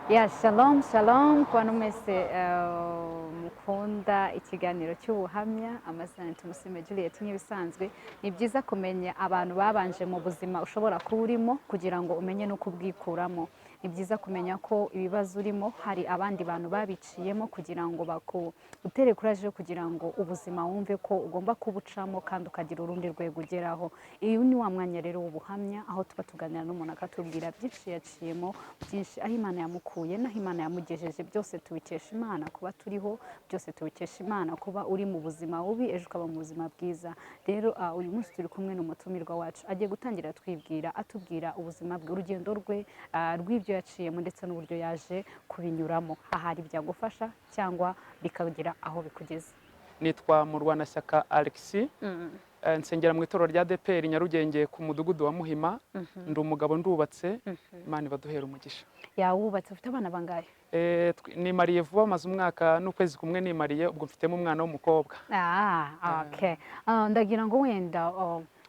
Ya, shalom shalom ku bantu mwese mukunda ikiganiro cy'ubuhamya. Amazina ni Tumusime Juliet. Nk'ibisanzwe, ni byiza kumenya abantu babanje mu buzima ushobora kuba urimo kugira ngo umenye n'uko ubwikuramo. Ni byiza kumenya ko ibibazo urimo hari abandi bantu babiciyemo kugira ngo bakutere courage yo kugira ngo ubuzima wumve ko ugomba kubucamo kandi ukagira urundi rwego ugeraho. Uyu ni wa mwanya rero w'ubuhamya, aho tuba tuganira n'umuntu akatubwira byinshi yaciyemo, byinshi aho Imana yamukuye n'aho Imana yamugejeje. Byose tubikesha Imana kuba turiho, byose tubikesha Imana kuba uri mu buzima bubi ejo ukaba mu buzima bwiza. Rero uyu munsi turi kumwe n'umutumirwa wacu, agiye gutangira atwibwira, atubwira ubuzima bwe, urugendo rwe rw'ibyo yaciyemo ndetse n'uburyo yaje kubinyuramo, ahari byagufasha cyangwa bikagira aho bikugeza. Nitwa Murwanashyaka Alexis, nsengera mu itorero rya ADEPR Nyarugenge ku mudugudu wa Muhima. Ndi umugabo, ndubatse, Imana ibaduhera umugisha. Yawubatse, ufite abana bangahe? Nimariye vuba, maze umwaka n'ukwezi kumwe nimariye, ubwo mfitemo umwana w'umukobwa. Ah, okay. Ndagira ngo wenda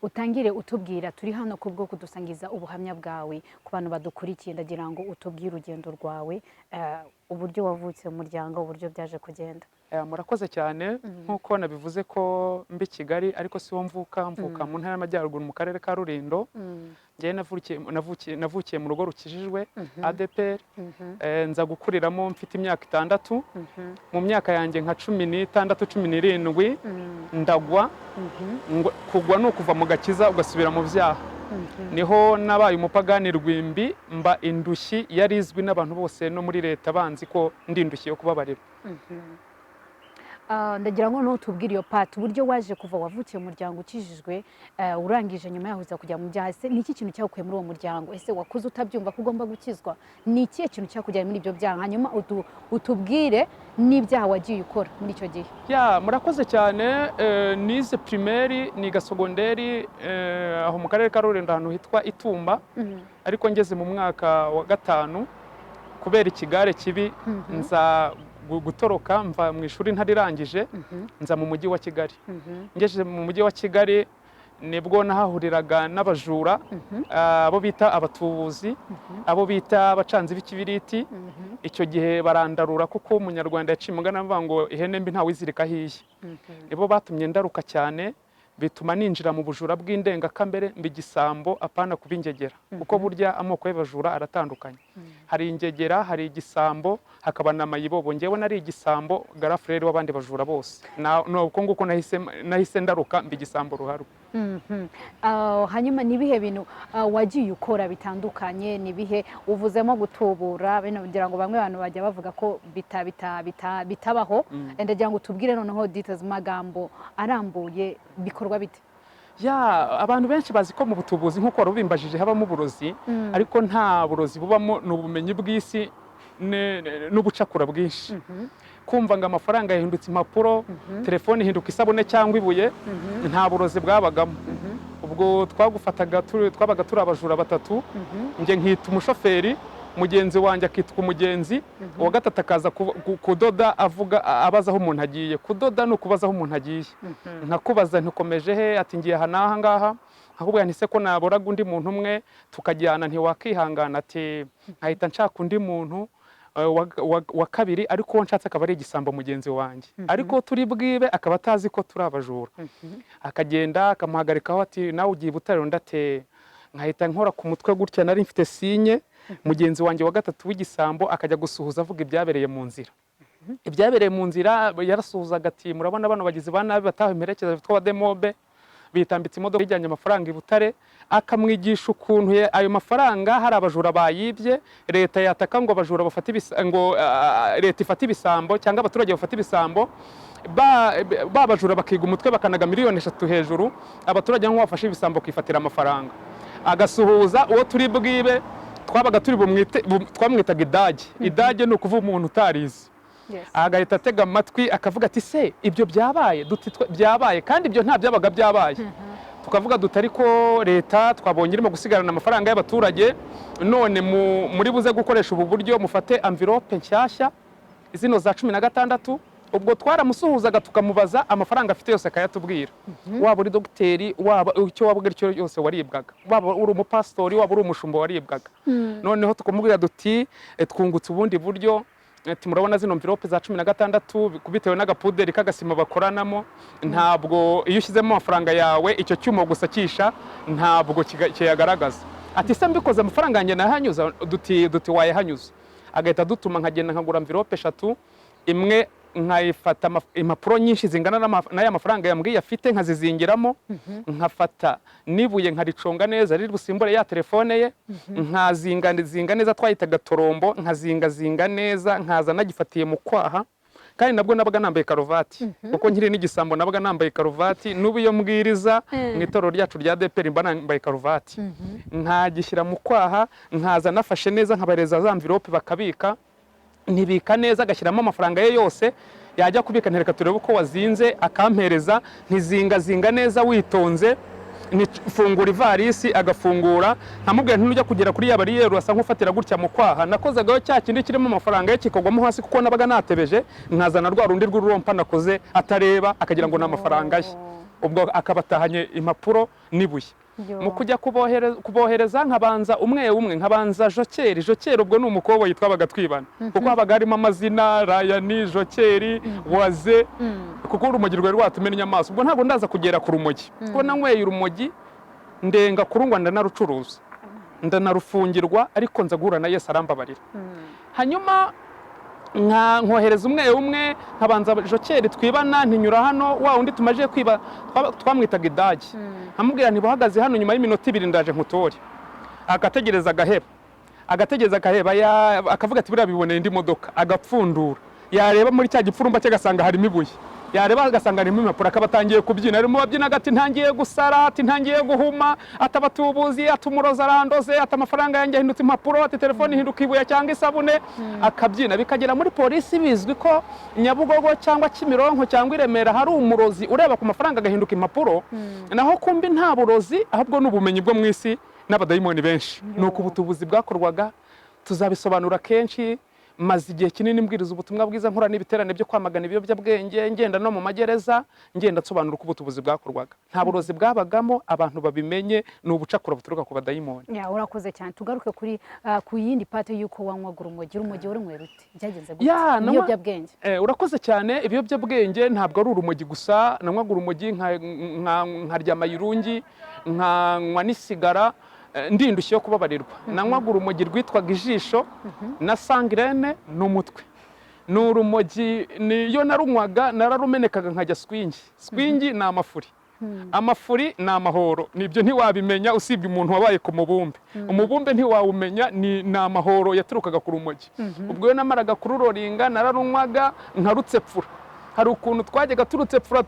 utangire utubwira, turi hano kubwo kudusangiza ubuhamya bwawe ku bantu badukurikiye. Ndagira ngo utubwire urugendo rwawe, uburyo wavutse mu muryango, uburyo byaje kugenda. Murakoze cyane. Nk'uko nabivuze ko mbi Kigali, ariko siho mvuka, mvuka mu Ntara y'Amajyaruguru mu karere ka Rulindo. Njyewe navukiye mu rugo rukijijwe ADEPR, nza gukuriramo mfite imyaka 6. Mu myaka yanjye nka 16, 17, ndagwa. Kugwa ni ukuva mu gakiza ugasubira mu byaha. Niho nabaye umupagani rwimbi, mba indushyi yari izwi n'abantu bose, no muri leta banzi ko ndi indushyi yo kubabarira. Ndagira ngo ntutubwire iyo part, uburyo waje kuva wavukiye mu muryango ukijijwe, urangije nyuma yaho uza kujya mu byaha. Ese ni iki kintu cyagukuye muri uwo muryango? Ese wakuze utabyumva ko ugomba gukizwa? Ni ikihe kintu cyakujyanye muri ibyo byaha? Hanyuma utubwire n'ibyaha wagiye ukora muri icyo gihe. Ya, murakoze cyane. Nize primaire, niga secondaire aho mu karere ka Rulindo, ahantu hitwa Itumba. Ariko ngeze mu mwaka wa gatanu, kubera ikigare kibi, nza gutoroka, mva mu ishuri ntarirangije, nza mu mujyi wa Kigali. Ngeze mu mujyi wa Kigali nibwo nahahuriraga n'abajura, abo bita abatubuzi, abo bita abacanzi b'ikibiriti. Icyo gihe barandarura, kuko Umunyarwanda yaciye umugani avuga ngo ihene mbi ntawizirika ahiye. Nibo batumye ndaruka cyane, bituma ninjira mu bujura bw'indengakamere, mba igisambo, apana kuba ingegera, kuko burya amoko y'abajura aratandukanye: hari ingegera, hari igisambo, hakaba na mayibobo. Ngewe nari igisambo, grand frère w'abandi bajura bose. Ni uko nguko nahise ndaruka, mba igisambo ruharwa. Hanyuma ni ibihe bintu wagiye ukora bitandukanye? Ni ibihe uvuzemo gutubura bino? Ngira ngo bamwe bantu bajya bavuga ko bita bita bita bitabaho. Ndagira ngo utubwire noneho details mu magambo arambuye, bikorwa bite? Ya, abantu benshi bazi ko mu butubuzi, nk'uko wari ubimbajije, habamo uburozi, ariko nta burozi bubamo, ni ubumenyi bw'isi n'ubucakura bwinshi. Kumva ngo amafaranga yahindutse impapuro, telefone ihinduka isabune cyangwa ibuye, nta burozi bwabagamo. Ubwo twagufataga twabaga turi abajura batatu, njye nkita umushoferi, mugenzi wanjye akitwa umugenzi, uwa gatatu akaza kudoda, avuga abaza aho umuntu agiye. Kudoda ni ukubaza aho umuntu agiye. Nkakubaza ntikomeje he? Ati ngiye aha n'aha ngaha. Nkakubwira nti se ko naboraga undi muntu umwe tukajyana, ntiwakihangana? Ati nkahita nshaka undi muntu wa kabiri, ariko uwo nshatse akaba ari igisambo mugenzi wanjye, ariko turi bwibe akaba atazi ko turi abajura. Akagenda akamuhagarikaho ati nawe ugiye i Butare? Undi ati nkahita nkora ku mutwe gutya, nari mfite sinye. Mugenzi wanjye wa gatatu w'igisambo akajya gusuhuza avuga ibyabereye mu nzira. Ibyabereye mu nzira yarasuhuzaga ati murabona bano bagizi ba nabi bataha imperekeza bitwa abademobe, bitambitse imodoka ijyanye amafaranga i Butare. Akamwigisha ukuntu ayo mafaranga hari abajura bayibye, leta yataka ngo abajura bafate ngo leta ifate ibisambo cyangwa abaturage bafate ibisambo, ba bajura bakiga umutwe bakanaga miliyoni 3 hejuru, abaturage nk'uwo bafashe ibisambo bakifatira amafaranga. Agasuhuza uwo turi bwibe, twabaga turi bumwite twamwitaga idage. Idage ni ukuvuga umuntu utarize. Agahita atega amatwi akavuga ati se ibyo byabaye? Duti byabaye, kandi ibyo nta byabaga byabaye. Tukavuga duti ariko leta twabonye irimo gusigarana amafaranga y'abaturage, none muri buze gukoresha ubu buryo: mufate enveloppe nshyashya zino za 16. Ubwo twaramusuhuzaga, tukamubaza amafaranga afite yose, akayatubwira. Waba uri dogiteri, waba icyo waba uri cyo yose, waribwaga. Waba uri umupasitori, waba uri umushumba, waribwaga. Noneho tukamubwira duti: "Twungutse ubundi buryo." Ati: "Murabona zino mvirope za 16, bitewe n'agapuderi k'agasima bakoranamo, ntabwo iyo ushyizemo amafaranga yawe icyo cyuma gusakisha ntabwo kiyagaragaza." Ati: "Se mbikoze amafaranga yanjye nayahanyuza?" Duti: "Wayahanyuza." Agahita adutuma, nkagenda nkagura mvirope eshatu, imwe nkayifata impapuro nyinshi zingana n'aya mafaranga yambwiye afite, nkazizingiramo, nkafata n'ibuye nkariconga neza riri busimbure ya telefone ye, nkazinga neza, twayitaga torombo, nkazingazinga neza, nkaza nagifatiye mu kwaha. Kandi nabwo nabaga nambaye karuvati, kuko nkiri n'igisambo nabaga nambaye karuvati. N'ubu iyo mbwiriza mu itorero ryacu rya ADEPR mba nambaye karuvati. Nkagishyira mu kwaha, nkaza nafashe neza, nkabareza za mvirope bakabika, ntibika neza, agashyiramo amafaranga ye yose. Yajya kubika, ntereka turebe uko wazinze, akampereza, ntizingazinga neza witonze, fungura ivarisi, agafungura. Nkamubwira nti: "Nujya kugera kuri ya bariyeri urasa nk'ufatira gutya mu kwaha." Nakozagaho cya kindi kirimo amafaranga ye kikagwamo hasi, kuko nabaga natebeje, nkazana rwa rundi rw'ururompa nakoze atareba, akagira ngo ni amafaranga ye. Ubwo akaba atahanye impapuro n'ibuye. Yo. Mu kujya kubohereza, nkabanza umwe umwe, nkabanza Jokeri. Jokeri ubwo ni umukoboyi twabaga twibana, kuko habaga harimo amazina: Rayani, Jokeri, Waze, kuko urumogi rwari rwatumennye amaso. Ubwo ntabwo ndaza kugera ku rumogi, kuko nanyweye urumogi ndenga kurungwa, ndanarucuruza, ndanarufungirwa, ariko nza guhura na Yesu arambabarira. Hanyuma nkohereza umwe umwe, nkabanza Jokeri twibana, ntinyura hano. Wa undi tumaje kwiba twamwitaga Idage, nkamubwira nti: "Buhagaze hano, nyuma y'iminota 2 ndaje nkutore." Agategereza agaheba, agategereza agaheba, akavuga ati: "Buriya biboneye indi modoka." Agapfundura, yareba muri cya gipfurumba cye agasanga harimo ibuye, yareba agasanga harimo impapuro, akaba atangiye kubyina. Ari mu babyinaga ati: "Ntangiye gusara," ati: "Ntangiye guhuma," ati: "Abatubuzi," ati: "Umurozi arandoze," ati: "Amafaranga yanjye ahindutse impapuro," ati: "Telefone ihinduka ibuye cyangwa isabune." Akabyina, bikagera muri polisi bizwi ko Nyabugogo cyangwa Kimironko cyangwa i Remera hari umurozi ureba ku mafaranga agahinduka impapuro. Naho kumbi nta burozi, ahubwo ni ubumenyi bwo mu isi n'abadayimoni benshi. Ni uko ubutubuzi bwakorwaga. Tuzabisobanura kenshi. Maze igihe kinini mbwiriza ubutumwa bwiza, nkora n'ibiterane byo kwamagana ibiyobyabwenge, ngenda no mu magereza, ngenda nsobanura uko ubutubuzi bwakorwaga. Nta burozi bwabagamo, abantu babimenye, ni ubucakura buturuka ku badayimoni. Ya, urakoze cyane. Tugaruke kuri ku yindi part y'uko wanywaga urumogi. Urumogi warunywera ute? Byagenze gute? Ya, Ibiyobyabwenge. Urakoze cyane. Ibiyobyabwenge ntabwo ari urumogi gusa. Nanywaga urumogi, nkarya amayirungi, nkanywa n'isigara, ndindushye yo kubabarirwa. Nanywaga urumogi rwitwaga ijisho na sangirene n'umutwe. Ni urumogi, niyo narunywaga nararumenekaga nkajya swingi. Swingi ni amafuri, amafuri ni amahoro. Nibyo ntiwabimenya usibye umuntu wabaye ku mubumbe. Umubumbe ntiwawumenya, ni amahoro yaturukaga ku rumogi. Ubwo iyo namaraga kururoringa, nararunywaga nkarutsepfura. Hari ukuntu twajyaga turutsepfura,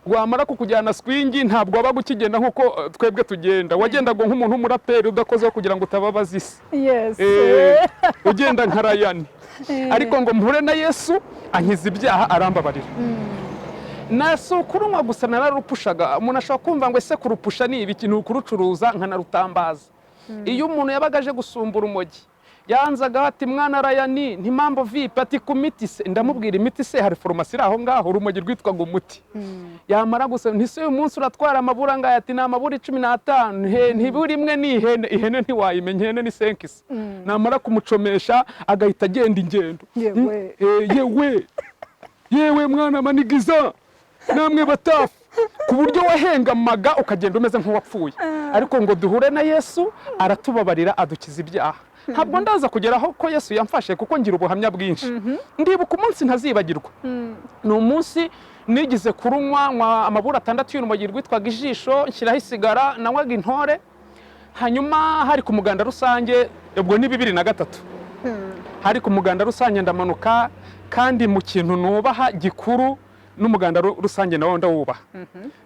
rwamara kukujyana swingi, ntabwo wabaga ukigenda nk'uko twebwe tugenda. Wagendaga nk'umuntu w'umuraperi udakozeho kugira ngo utababaza isi. Ugenda nka Rayani. Ariko ngo mpure na Yesu, ankiza ibyaha, arambabarira. Na si ukurunywa gusa, nararupushaga. Umuntu ashobora kumva ngo: "Ese kurupusha ni ibiki?" Ni ukurucuruza, nkanarutambaza. Iyo umuntu yabaga aje gusumbura urumogi, yanzaga ati: "Mwana Rayani, ntimambo vipi?" Ati: "Ku miti se?" Ndamubwira: "Imiti se hari farumasi iri aho ngaho?" Urumogi rwitwaga umuti. Yamara gusa, ntise: "Uyu munsi uratwara amabura angahe?" Ati: "Ni amabura 15." Ntibura imwe ni ihene. Ihene ntiwayimenya, ihene ni senkisi. Namara kumucomesha agahita agenda ingendo. Yewe. Yewe yewe, mwana manigiza namwe batafu, ku buryo wahengamaga ukagenda umeze nk'uwapfuye. Ariko ngo duhure na Yesu, aratubabarira, adukiza ibyaha. Ntabwo ndaza kugeraho ko Yesu yamfashe, kuko ngira ubuhamya bwinshi. Ndibuka umunsi ntazibagirwa, ni umunsi nigize kurunywa, nywa amabura atandatu y'urumogi rwitwaga ijisho, nshyiraho isigara, nanywaga intore. Hanyuma hari ku muganda rusange, ubwo ni 2003, hari ku muganda rusange. Ndamanuka, kandi mu kintu nubaha gikuru n'umuganda rusange nawo ndawubaha.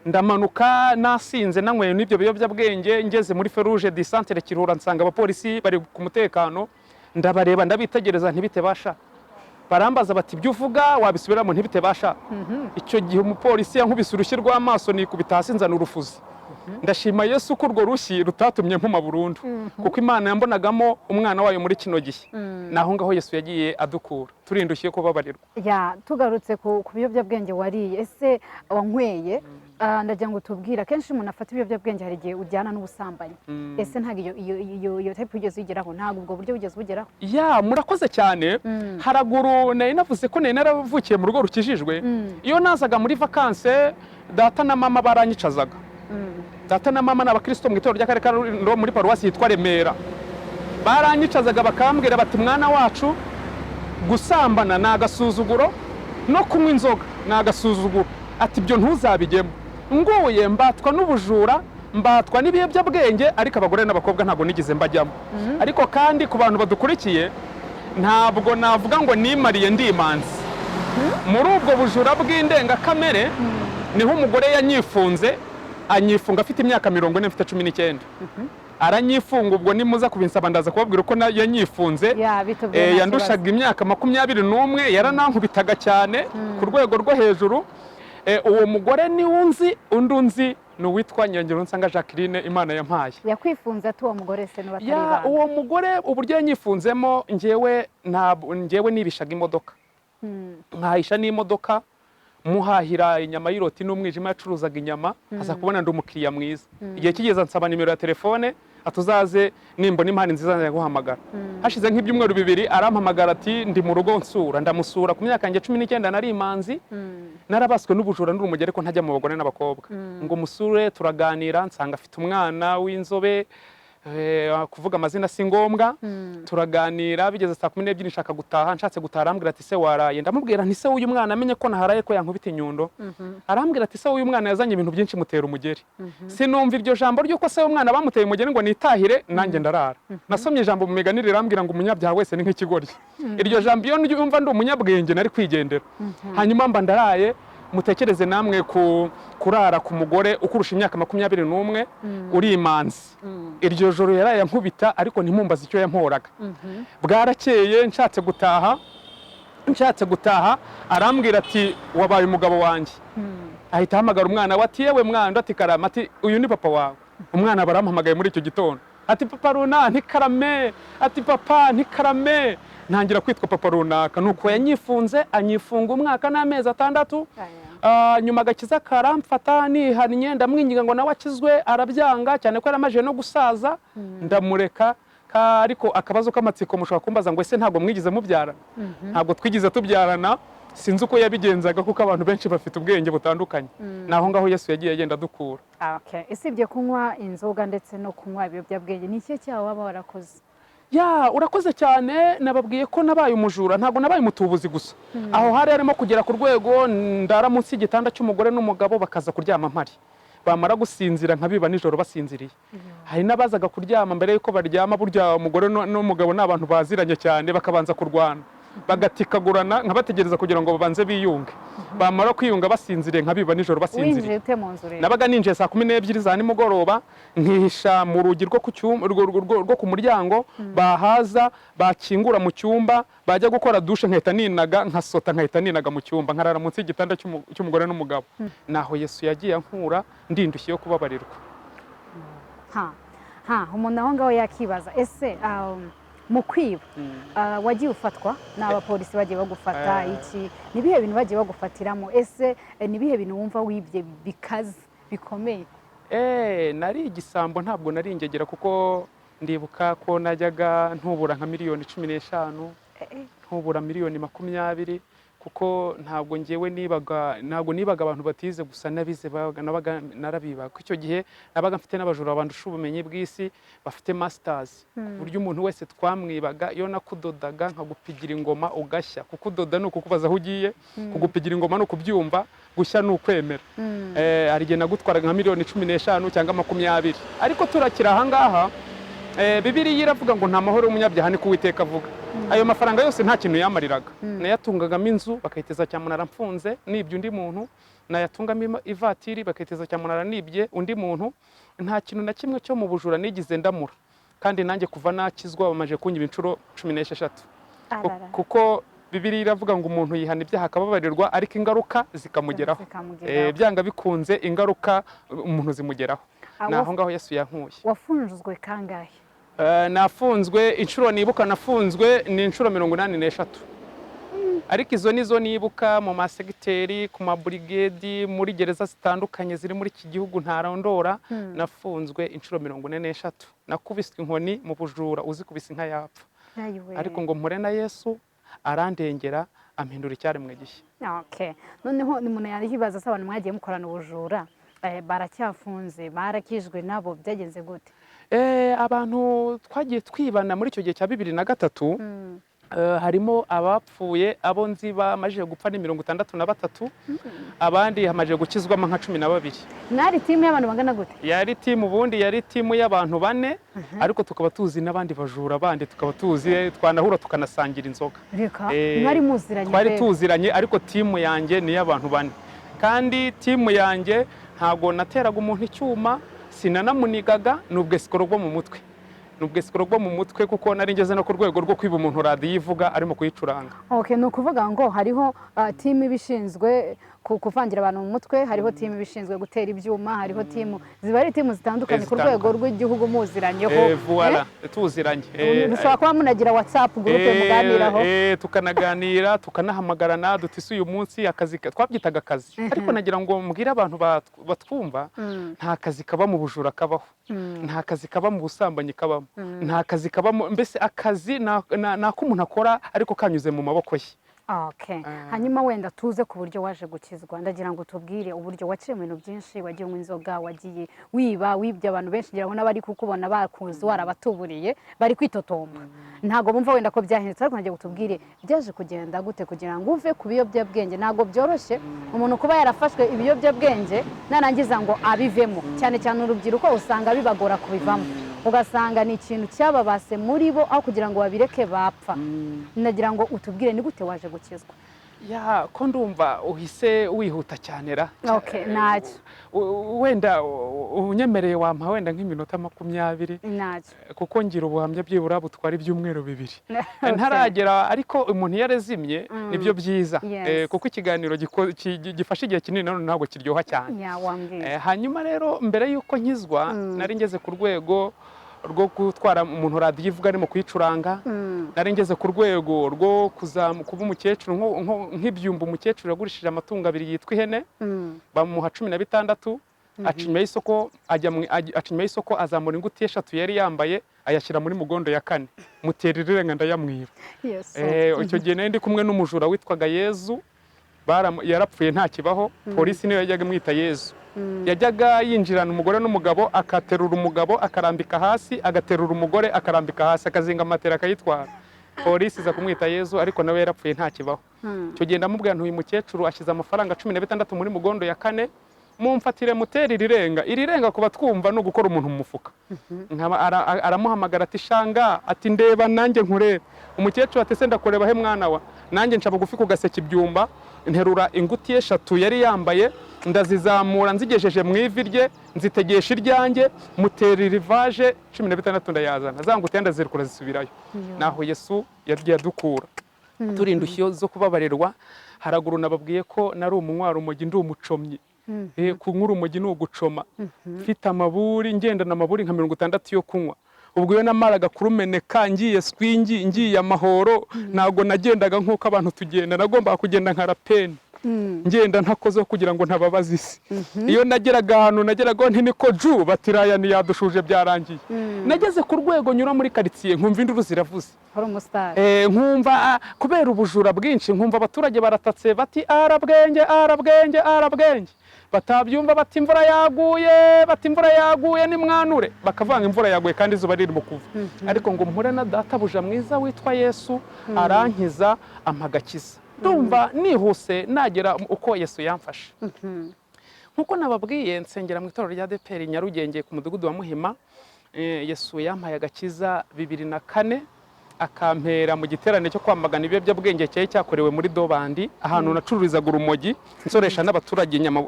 Ndamanuka nasinze, nanyweye n'ibyo biyobyabwenge. Ngeze muri feruje di centre Kiruhura, nsanga abapolisi bari ku mutekano. Ndabareba, ndabitegereza, ntibite basha. Barambaza bati: "Ibyo uvuga wabisubiramo?" Ntibite basha. Icyo gihe umupolisi yankubise urushyi rw'amaso, nikubita hasi, nzana urufuzi. Ndashima Yesu ko urwo rushyi rutatumye mpuma burundu, kuko Imana yambonagamo umwana wayo muri kino gihe. Naho ngaho Yesu yagiye adukura, turindushye kubabarirwa. Ya, tugarutse ku biyobyabwenge wariye, ese wanyweye, ndagira ngo tubwire, akenshi umuntu afata ibiyobyabwenge hari igihe ujyana n'ubusambanyi. Ese ntabwo iyo type wigeze uyigeraho? Ntabwo ubwo buryo wigeze ubugeraho? Ya, murakoze cyane. Haraguru nari navuze ko nari naravukiye mu rugo rukijijwe. Iyo nazaga muri vacances, data na mama baranyicazaga. Data na mama ni abakristo mu itorero ry'akarere ka Rulindo, muri paruwasi yitwa Remera. Baranyicazaga bakambwira bati: "Mwana wacu, gusambana ni agasuzuguro, no kunywa inzoga ni agasuzuguro." Ati: "Ibyo ntuzabijyemo." Nguye mbatwa n'ubujura, mbatwa n'ibiyobyabwenge, ariko abagore n'abakobwa ntabwo nigeze mbajyamo. Ariko kandi ku bantu badukurikiye, ntabwo navuga ngo nimariye ndimanzi. Muri ubwo bujura bw'indengakamere niho umugore yanyifunze, anyifunga afite imyaka 40, mfite 19, aranyifunga. Ubwo nimuza kubinsaba ndaza kubabwira uko yanyifunze. Ya, bitubwiye, nta kibazo. Yandushaga imyaka 21, yaranankubitaga cyane ku rwego rwo hejuru. Uwo mugore ni unzi, undi unzi ni uwitwa Nsanga Jacqueline Imana yampaye. Yakwifunze ati uwo mugore se niba atari Ya, ibanga? uwo mugore uburyo yanyifunzemo, njyewe ntabwo, njyewe nibishaga imodoka, nkahisha n'imodoka, muhahira inyama y'iroti n'umwijima. Yacuruzaga inyama, aza kubona ndi umukiriya mwiza. Igihe kigeze ansaba nimero ya telefone, atuzaze nimbona impano nziza nzaguhamagara. Hashize nk'ibyumweru 2 arampamagara ati: "Ndi mu rugo, nsura." Ndamusura ku myaka yanjye 19, nari imanzi, narabaswe n'ubujura n'urumogi, ariko ntajya mu bagore n'abakobwa. Ngo musure, turaganira, nsanga afite umwana w'inzobe. Kuvuga amazina si ngombwa. Turaganira, bigeze saa 12 nshaka gutaha. Nshatse gutaha arambwira ati: "Se waraye?" Ndamubwira nti: "Se w'uyu mwana amenye ko naharaye ko yankubita inyundo." Arambwira ati: "Se w'uyu mwana yazanye ibintu byinshi, mutera umugeri." Sinumva iryo jambo ry'uko se w'umwana bamuteye umugeri, ngo nitahire nanjye ndarara. Nasomye ijambo mu migani rirambwira ngo umunyabyaha wese ni nk'ikigoryi. Iryo jambo iyo nyumva ndi umunyabwenge nari kwigendera. Hanyuma mba ndaraye. Mutekereze namwe ku kurara ku mugore ukurusha imyaka 21, uri imanzi. Iryo joro yaraye ankubita, ariko ntimumbaze icyo yamporaga. Bwarakeye nshatse gutaha arambwira ati: "Wabaye umugabo wanjye." Ahita ahamagara umwana we ati: "Yewe mwana." Ati: "Karame." Ati: "Uyu ni papa wawe." Umwana baramuhamagaye muri icyo gitondo ati: "Papa runaka." "Ntikarame." Ati: "Papa." "Ntikarame." Ntangira kwitwa papa runaka. Nuko yanyifunze, anyifunga umwaka n'amezi 6. Nyuma agakiza karamfata, nihannye, ndamwinginga ngo nawe akizwe, arabyanga cyane ko yaramaje no gusaza, ndamureka. Ariko akabazo k'amatsiko mushobora kumbaza ngo: "Ese ntabwo mwigeze mubyarana?" Ntabwo twigeze tubyarana. Sinzi uko yabigenzaga, kuko abantu benshi bafite ubwenge butandukanye. Naho ngaho Yesu yagiye agenda adukura. Okay. Usibye kunywa inzoga ndetse no kunywa ibiyobyabwenge, ni ikihe cyaha waba warakoze? Ya, urakoze cyane. Nababwiye ko nabaye umujura, ntabwo nabaye umutubuzi gusa. Aho hari harimo kugera ku rwego ndara munsi y'igitanda cy'umugore n'umugabo, bakaza kuryama mpari, bamara gusinzira nkabiba nijoro basinziriye. Hari n'abazaga kuryama, mbere y'uko baryama, burya umugore n'umugabo ni abantu baziranye cyane, bakabanza kurwana bagatikagurana, nkabategereza kugira ngo babanze biyunge. Bamara kwiyunga basinziriye, nkabiba nijoro basinziriye. Winjiye ute mu nzu rero? Nabaga ninjiye saa 12 za nimugoroba, nkihisha mu rugi rwo ku cyumba, rwo ku muryango. Bahaza bakingura mu cyumba, bajya gukora douche, nkahita ninaga, nkasota, nkahita ninaga mu cyumba, nkarara munsi y'igitanda cy'umugore n'umugabo. Naho Yesu yagiye ankura, ndindushye yo kubabarirwa. Ha ha, umuntu aho ngaho yakibaza: ese mu kwiba wagiye ufatwa n'abapolisi, bagiye bagufata iki? Ni ibihe bintu bagiye bagufatiramo? Ese ni ibihe bintu wumva wibye bikaze bikomeye? Nari igisambo, ntabwo nari ingegera, kuko ndibuka ko najyaga ntubura nka miliyoni 15, ntubura miliyoni 20, kuko ntabwo ngewe nibaga, ntabwo nibaga abantu batize gusa, n'abize nabaga narabibaga. Kuko icyo gihe nabaga mfite n'abajura bandusha ubumenyi bw'isi, bafite masters, ku buryo umuntu wese twamwibaga, iyo nakudodaga nkagupigira ingoma ugashya. Kuko udoda ni ukukubaza aho ugiye, kugupigira ingoma ni ukubyumva, gushya ni ukwemera. Hari igihe nagutwaraga nka miliyoni 15 cyangwa 20. Ariko turakira ahangaha, Bibiliya iravuga ngo nta mahoro y'umunyabyaha, niko Uwiteka avuga. Ayo mafaranga yose nta kintu yamariraga. Nayatungagamo inzu bakayiteza cyamunara mfunze nibye undi muntu, nayatungamo ivatiri bakayiteza cyamunara nibye undi muntu. Nta kintu na kimwe cyo mu bujura nigize ndamura. Kandi nanjye kuva nakizwa bamaze kunyiba inshuro 16. Arara. Kuko Bibiliya iravuga ngo umuntu yihana ibyaha akababarirwa, ariko ingaruka zikamugeraho. Zikamugeraho. Byanga bikunze ingaruka umuntu zimugeraho. Ni aho ngaho Yesu yankuye. Wafunzwe kangahe? Nafunzwe inshuro nibuka, nafunzwe ni inshuro 83, ariko izo nizo nibuka mu masegiteri, ku maburigedi, muri gereza zitandukanye ziri muri iki gihugu ntarondora. Nafunzwe inshuro 43. Nakubiswe inkoni mu bujura, uzikubise inka yapfa. Ayiwe. Ariko ngo mpure na Yesu, arandengera, ampindura icyaremwe gishya. Okay. Noneho ni umuntu yaribaza se, abantu mwagiye mukorana ubujura baracyafunze, barakijwe nabo, byagenze gute? Abantu twagiye twibana muri icyo gihe cya 2003, harimo abapfuye. Abo nzi bamajije gupfa ni 63, abandi hamajije gukizwamo nka 12. Mwari team y'abantu bangana gute? Yari team, ubundi yari team y'abantu bane, ariko tukaba tuzi n'abandi bajura bandi, tukaba tuzi twanahura tukanasangira inzoga. Reka, mwari muziranye? Twari Mbega. tuziranye, ariko team yanjye ni iy'abantu bane, kandi team yanjye ntabwo nateraga umuntu icyuma, sinanamunigaga. Ni ubwesikoro bwo mu mutwe, ni ubwesikoro bwo mu mutwe, kuko nari ngeze no ku rwego rwo kwiba umuntu radiyo ivuga arimo kuyicuranga. Okay, ni ukuvuga ngo hariho team iba ishinzwe kuvangira abantu mu mutwe, hariho team iba ishinzwe gutera ibyuma, hariho team, ziba ari team zitandukanye ku rwego Zitandukanye. rw'igihugu muziranyeho. Voilà, tuziranye. Mushobora kuba munagira WhatsApp group muganiraho. Tukanaganira, tukanahamagarana duti ese uyu munsi akazi twabyitaga akazi, ariko nagira ngo mbwire abantu batwumva, nta kazi kaba mu bujura kabaho, nta kazi kaba mu busambanyi kabamo, nta kazi kaba mu, mbese akazi ni ako umuntu akora ariko kanyuze mu maboko ye. Okay. Hanyuma wenda tuze ku buryo waje gukizwa. Ndagira ngo tubwire uburyo waciye mu bintu byinshi, wagiye unywa inzoga, wagiye wiba, wibye abantu benshi, ngira ngo n'abari kukubona bakuzi warabatuburiye bari kwitotomba. Ntabwo bumva wenda ko byahindutse, ariko nagira ngo tubwire byaje kugenda gute kugira ngo uve ku biyobyabwenge. Ntabwo byoroshye umuntu kuba yarafashwe ibiyobyabwenge narangiza ngo abivemo. Cyane cyane urubyiruko usanga bibagora kubivamo, ugasanga ni ikintu cyababase muri bo, aho kugira ngo babireke bapfa. Nagira ngo utubwire ni gute waje gukizwa. Ya, ko ndumva uhise wihuta cyane ra. Okay, ntacyo. Wenda unyemereye wampa wenda nk'iminota 20, Ntacyo. kuko ngira ubuhamya byibura butwara ibyumweru 2 ntaragera, ariko umuntu iyo arezimye nibyo byiza. Kuko ikiganiro gifashe igihe kinini nanone ntabwo kiryoha cyane. Ya, wambwiye. Hanyuma rero mbere y'uko nkizwa, nari ngeze ku rwego rwo gutwara umuntu radiyo ivuga arimo kuyicuranga. Nari ngeze ku rwego rwo kuba umukecuru nk'ibyumba. Umukecuru yagurishije amatungo abiri yitwa ihene, bamuha 16, aca inyuma y'isoko, aca inyuma y'isoko, azamura ingutiya eshatu yari yambaye, ayashyira muri mugondo ya kane, mutera irirenga, ndayamwiba. Icyo gihe nari ndi kumwe n'umujura witwaga Yezu, yarapfuye ntakibaho. Polisi niyo yajyaga imwita Yezu. Yajyaga yinjirana umugore n'umugabo, akaterura umugabo akarambika hasi, agaterura umugore akarambika hasi, akazinga matera akayitwara. Polisi iza kumwita Yezu, ariko nawe yarapfuye ntakibaho. Icyo gihe ndamubwira nti uyu mukecuru ashyize amafaranga 16 muri mugondo ya kane, mumfatire mutera irirenga. Irirenga kuba twumva ni ugukora umuntu mu mufuka. Aramuhamagara ati shanga, ati ndeba nanjye nkurebe. Umukecuru ati se ndakureba he mwana wa? Nanjye nca bugufi ku gaseke ibyumba, nterura ingutiya eshatu yari yambaye, ndazizamura, nzigejeje mu ivi rye nzitegesha iryanjye, mutera irivaje, 16 ndayazana, za ngutiya ndazirukura zisubirayo. Naho Yesu yagiye adukura turi indushyo zo kubabarirwa. Haraguru nababwiye ko nari umunywarumogi, ndi umucomyi. Kunywa urumogi ni ugucoma. Mfite amaburi, ngendana amaburi nka 60 yo kunywa. Ubwo iyo namaraga kurumeneka ngiye swingi, ngiye amahoro, ntabwo nagendaga nk'uko abantu tugenda, nagombaga kugenda nka rapeni, ngenda ntakozeho kugira ngo ntababaza isi. Iyo nageraga ahantu nageragaho nti niko ju batiraya ntiyadushuje, byarangiye. Nageze ku rwego nyura muri karitsiye nkumva induru ziravuze. Wari umusitari. Nkumva kubera ubujura bwinshi, nkumva abaturage baratatse bati arabwenge, arabwenge, arabwenge. Batabyumva bati imvura yaguye, bati imvura yaguye nimwanure, bakavanga imvura yaguye kandi izuba ririmo kuva. Ariko ngo mpure na databuja mwiza witwa Yesu, arankiza, ampa agakiza. Ndumva nihuse nagera uko Yesu yamfashe. Nkuko nababwiye, nsengera mu itorero rya ADEPR Nyarugenge ku mudugudu wa Muhima. Yesu yampaye agakiza 2004, akampera mu giterane cyo kwamagana ibiyobyabwenge cyari cyakorewe muri Dobandi, ahantu nacururizaga urumogi, nsoresha n'abaturage inyama,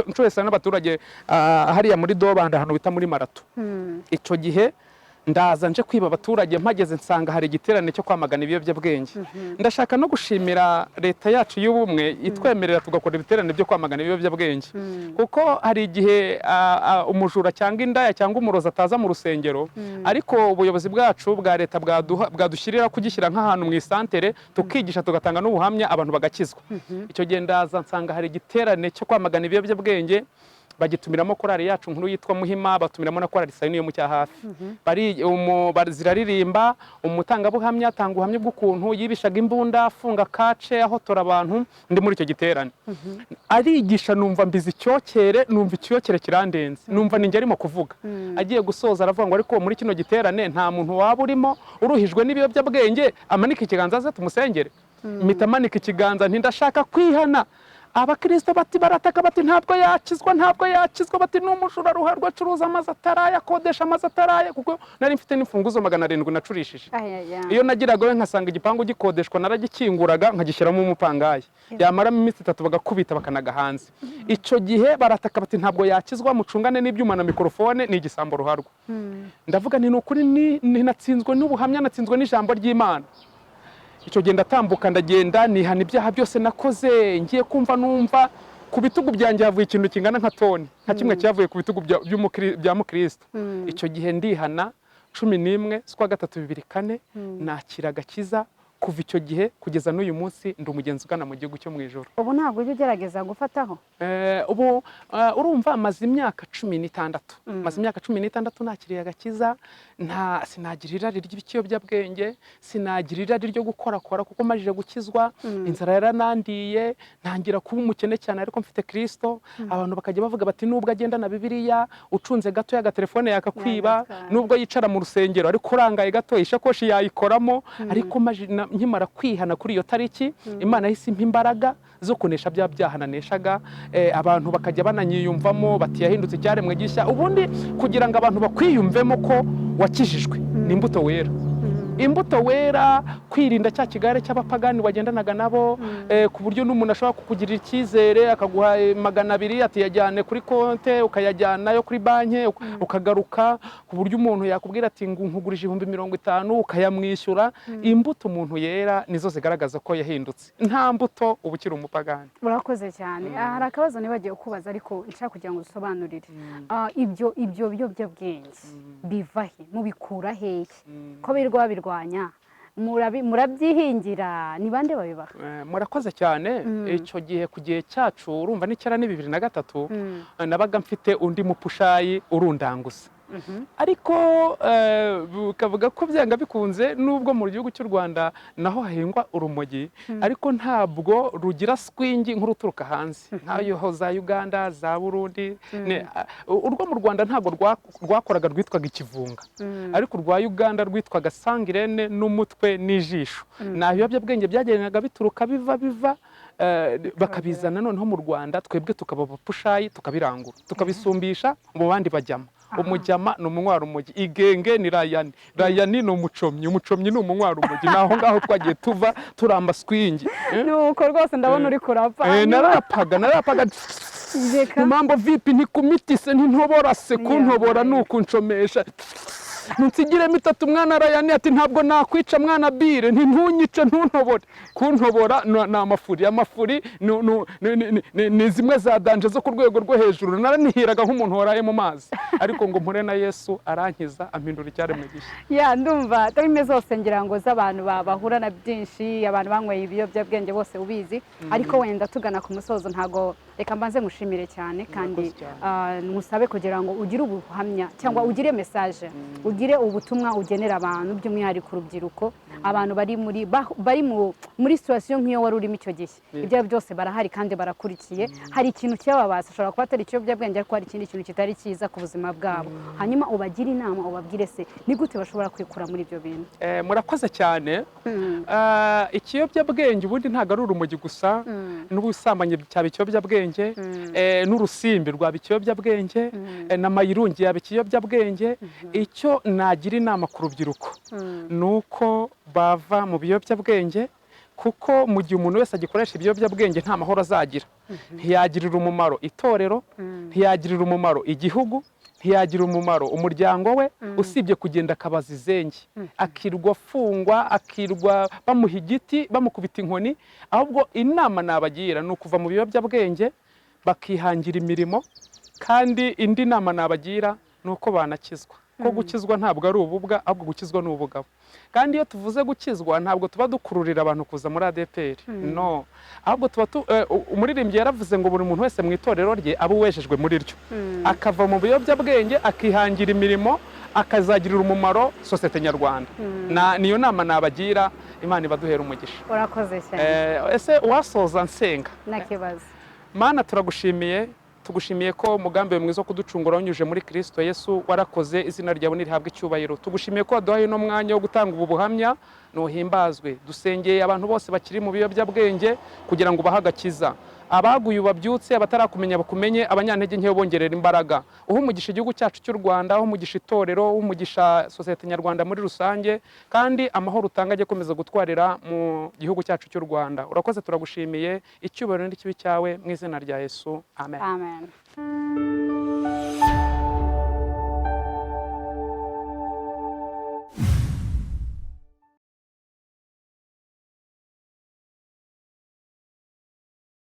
nsoresha n'abaturage, hariya muri Dobandi ahantu bita muri Marato. Icyo gihe Ndaza nje kwiba abaturage, mpageze nsanga hari igiterane cyo kwamagana ibiyobyabwenge. Ndashaka no gushimira leta yacu y'ubumwe itwemerera tugakora ibiterane byo kwamagana ibiyobyabwenge, kuko hari igihe umujura cyangwa indaya cyangwa umurozi ataza mu rusengero, ariko ubuyobozi bwacu bwa leta bwadushyirira kugishyira nk'ahantu mu isantere, tukigisha, tugatanga n'ubuhamya, abantu bagakizwa. Icyo gihe ndaza nsanga hari igiterane cyo kwamagana ibiyobyabwenge, bagitumiramo korali yacu nkuru yitwa Muhima, batumiramo na korali Sayini yo mu Cyahafi. Ziraririmba, umutangabuhamya atanga ubuhamya bw'ukuntu yibishaga imbunda, afunga kace, ahotora abantu. Ndi muri icyo giterane, arigisha, numva mbizi icyokere, numva icyokere kirandenze, numva ninjye arimo kuvuga. Agiye gusoza aravuga ngo: "Ariko muri kino giterane nta muntu waba urimo uruhijwe n'ibiyobyabwenge? Amanike ikiganza aze tumusengere." Mpita manika ikiganza nti: "Ndashaka kwihana." Abakristo bati, barataka bati: "Ntabwo yakizwa, ntabwo yakizwa." Bati: "Ni umujura ruharwa, acuruza amazu ataraya, akodesha amazu ataraya." Kuko nari mfite n'imfunguzo 700 nacurishije. Ayaya. Iyo nagiraga we nkasanga igipangu gikodeshwa, naragikinguraga nkagishyiramo umupangayi, yamaramo iminsi 3 bagakubita bakanaga hanze. Icyo gihe barataka bati: "Ntabwo yakizwa, mucungane n'ibyuma na mikorofone, ni igisambo ruharwa." Ndavuga nti: "Ni ukuri natsinzwe n'ubuhamya, natsinzwe n'ijambo ry'Imana." Icyo gihe ndatambuka, ndagenda, nihana ibyaha byose nakoze. Ngiye kumva numva ku bitugu byanjye havuye ikintu kingana nka toni, nka kimwe cyavuye ku bitugu bya mukristo. Icyo gihe ndihana, 11 z'ukwa gatatu 2004 nakira agakiza. Kuva icyo gihe kugeza n'uyu munsi ndi umugenzi ugana mu gihugu cyo mu ijuru. Ubu ntabwo ujya ugerageza gufataho? Ubu urumva maze imyaka 16, maze imyaka 16 nakiriye agakiza. Nta sinagira irari ry'ikiyobyabwenge, sinagira irari ryo gukorakora, kuko majije gukizwa inzara yaranandiye, ntangira kuba umukene cyane, ariko mfite Kristo. Abantu bakajya bavuga bati: "Nubwo agenda na Bibiliya, ucunze gato agatelefone yakakwiba." Yagatwara. Nubwo yicara mu rusengero, ariko urangaye gato ishakoshi yayikoramo. Ariko nkimara kwihana kuri iyo tariki, Imana yahise impa imbaraga zo kunesha bya byaha naneshaga. Abantu bakajya bananyiyumvamo bati: "Yahindutse icyaremwe gishya." Ubundi kugira ngo abantu bakwiyumvemo ko wakijijwe ni imbuto wera, imbuto wera, kwirinda cya kigare cy'abapagani wagendanaga nabo, ku buryo n'umuntu ashobora kukugirira icyizere akaguha 200 ati: "Yajyane kuri konte," ukayajyanayo kuri banki, ukagaruka, ku buryo umuntu yakubwira ati ngo nkugurije 50,000, ukayamwishyura. Imbuto umuntu yera nizo zigaragaza ko yahindutse. Nta mbuto, uba ukiri umupagani. Urakoze cyane. Hari akabazo nibagiwe kubaza, ariko nshaka kugira ngo usobanurire. Ibyo biyobyabwenge biva he? Mubikura hehe ko birirwa babirwanya? Murabyihingira? Ni bande babibaha? Murakoze cyane. Icyo gihe, ku gihe cyacu, urumva n'icyera ni 2003, nabaga mfite undi mupushayi urundanguza, ariko bukavuga ko byanga bikunze, nubwo mu gihugu cy'u Rwanda naho hahingwa urumogi, ariko ntabwo rugira swingi nk'uruturuka hanze, nk'ayo za Uganda, za Burundi. Urwo mu Rwanda ntabwo rwakoraga, rwitwaga ikivunga, ariko urwa Uganda rwitwaga sangirene n'umutwe n'ijisho. Nta biyobyabwenge byagendaga bituruka, biva bakabizana noneho mu Rwanda, twebwe tukaba abapushayi, tukabirangura, tukabisumbisha mu bandi bajyama. Umujyama ni umunywarumogi, igenge ni rayani, rayani ni umucomyi, umucomyi ni umunywarumogi. Ni aho ngaho twagiye tuva turamba swingi. Nuko rwose ndabona uri kurapa. Narapaga, narapaga. Reka. Mambo vipi, ntikumitise, ntintobora se kuntobora ni ukuncomesha, nsigiremo itatu mwana. Rayani ati: "Ntabwo nakwica mwana bire." Ntunyice, ntuntobore. Kuntobora ni amafuri, amafuri ni zimwe za danger zo ku rwego rwo hejuru. Naranihiraga nk'umuntu waraye mu mazi, ariko ngo mpure na Yesu, arankiza, ampindura icyaremwe gishya. Ya, ndumva terime zose ngira ngo z'abantu bahura na byinshi, abantu banyweye ibiyobyabwenge bose ubizi. Ariko wenda tugana ku musozo, ntago, reka mbanze ngushimire cyane kandi Murakoze cyane. Ngusabe kugira ngo ugire ubuhamya cyangwa ugire message, ugire ubutumwa ugenera abantu, by'umwihariko urubyiruko, abantu bari muri situation nk'iyo wari urimo icyo gihe. Ibyo ari byo byose barahari kandi barakurikiye. Hari ikintu cyababasa, ashobora kuba atari ikiyobyabwenge, ariko hari ikindi kintu kitari cyiza ku buzima bwabo. Hanyuma ubagire inama, ubabwire se ni gute bashobora kwikura muri ibyo bintu. Murakoze cyane. Ikiyobyabwenge ubundi ntabwo ari urumogi gusa, n'ubusambanyi cyaba ikiyobyabwenge, n'urusimbi rwaba ikiyobyabwenge, na mayirungi yaba ikiyobyabwenge. Icyo nagira inama ku rubyiruko ni uko bava mu biyobyabwenge. Kuko mu gihe umuntu wese agikoresha ibiyobyabwenge, nta mahoro azagira. Ntiyagirira umumaro itorero, ntiyagirira umumaro igihugu, ntiyagirira umumaro umuryango we, usibye kugenda akabaza izenge, akirwa afungwa, akirwa bamuha igiti, bamukubita inkoni. Ahubwo inama nabagira ni ukuva mu biyobyabwenge, bakihangira imirimo. Kandi indi nama nabagira ni uko banakizwa, ko gukizwa ntabwo ari ububwa, ahubwo gukizwa ni ubugabo. Kandi iyo tuvuze gukizwa, ntabwo tuba dukururira abantu kuza muri ADEPR, no. Ahubwo tuba umuririmbyi yaravuze ngo buri muntu wese mu itorero rye abe uwejejwe muri ryo, akava mu biyobyabwenge, akihangira imirimo, akazagirira umumaro sosiyete nyarwanda. Niyo nama nabagira. Imana ibaduhera umugisha. Urakoze cyane. Ese uwasoza nsenga? Nta kibazo. Mana, turagushimiye, tugushimiye ko umugambi wawe mwiza wo kuducungura wanyujije muri Kristo Yesu. Warakoze, izina ryawe nirihabwe icyubahiro. Tugushimiye ko waduhaye uno mwanya wo gutanga ubu buhamya, nuhimbazwe. Dusengeye abantu bose bakiri mu biyobyabwenge kugira ngo ubahe agakiza. Abaguye ubabyutse, abatarakumenya bakumenye, abanyantege nke bongerera imbaraga. Uhe umugisha igihugu cyacu cy'u Rwanda, uhe umugisha itorero, uhe umugisha sosiyete nyarwanda muri rusange, kandi amahoro utanga ajye akomeza gutwarira mu gihugu cyacu cy'u Rwanda. Urakoze, turagushimiye. Icyubahiro n'ikibi cyawe, mu izina rya Yesu, amen. Amen.